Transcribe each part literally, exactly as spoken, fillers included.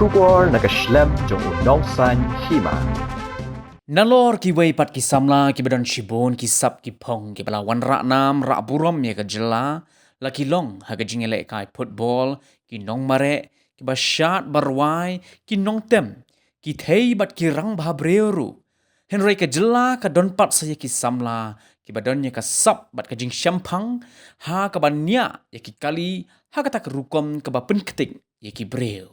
Khubor na ka shlem jong u nongsan hima. Nalor kiwei pat ki samla kiba don shibun ki sap ki phong kiba la wanrah nam rah burom ïa ka jylla, la ki long ha ka jingïalehkai football, ki nongmareh, kiba shad ba rwai, ki nongtem, ki thei bad ki rangbhabriew ruh. Hynrei ka jylla ka don pat sa ïa ki samla kiba don ïa ka sap bad ka jingshemphang, ha kaba niah ïa ki kali ha kata ka rukom kaba pynktik ïa ki briew.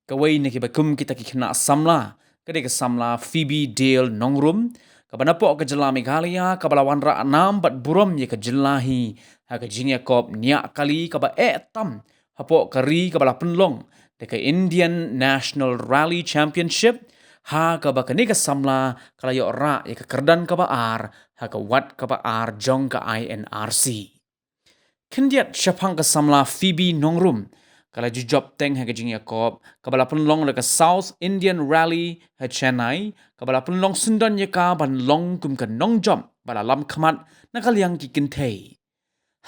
Kawei na kiba kum kita ki khynnah samla ka dei ka samla Phoebe Dale Nongrum, kaba napoh ka jylla Meghalaya, kaba la wanrah nam bad burom ïa ka jylla hi ha ka jingïakop niah kali kaba eh tam hapoh ka ri kaba la pynlong da ka Indian National Rally Championship, ha kaba kane ka samla ka la ïoh rah ïa ka kyrdan kaba ar ha ka wat kaba ar jong ka I N R C. Khyndiat shaphang ka samla Phoebe Nongrum, ka la ju jop teng ha ka jingïakop kaba la pynlong da ka South Indian Rally ha Chennai, kaba la pynlong syndon ïa ka ban long kum ka nongjop ba la lam khmat na ka liang ki kynthei.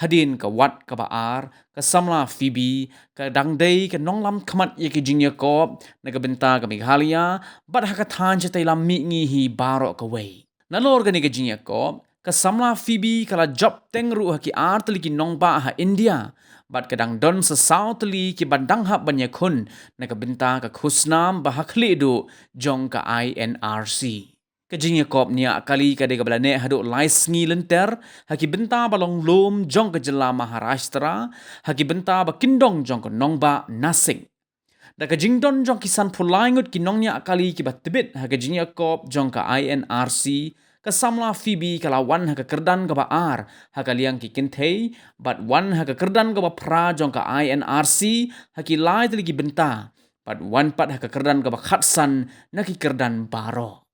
Hadien ka wat kaba ar, ka samla Phoebe ka dang dei ka nonglam khmat ïa ka jingïakop na ka bynta ka Meghalaya bad ha ka thaiñ shatei lam mihngi hi baroh kawei. Nalor kane ka jingïakop, ka samla Phoebe ka la jop teng ruh ha ki ar tylli ki nongbah ha India bad ka dang don sa saw tylli kiba dang hap ban ïakhun na ka bynta ka khusnam ba ha khlieh duh jong ka I N R C. Ka jingïakop niah kali ka dei kaba la neh haduh lai sngi lynter ha ki bynta ba long lum jong ka jylla Maharashtra, ha ki bynta ba kyndong jong ka nongbah Nasik. Da ka jingdon jong ki sanphew lai ngut ki nongniah kali kiba tbit ha ka jingïakop jong ka I N R C, ka samla Phoebe ka la wan ha ka kyrdan kaba ar ha ka liang ki kynthei bad wan ha ka kyrdan kaba phra jong ka I N R C ha ki lai tylli ki bynta bad wan pat ha ka kyrdan kaba khatsan na ki kyrdan baroh.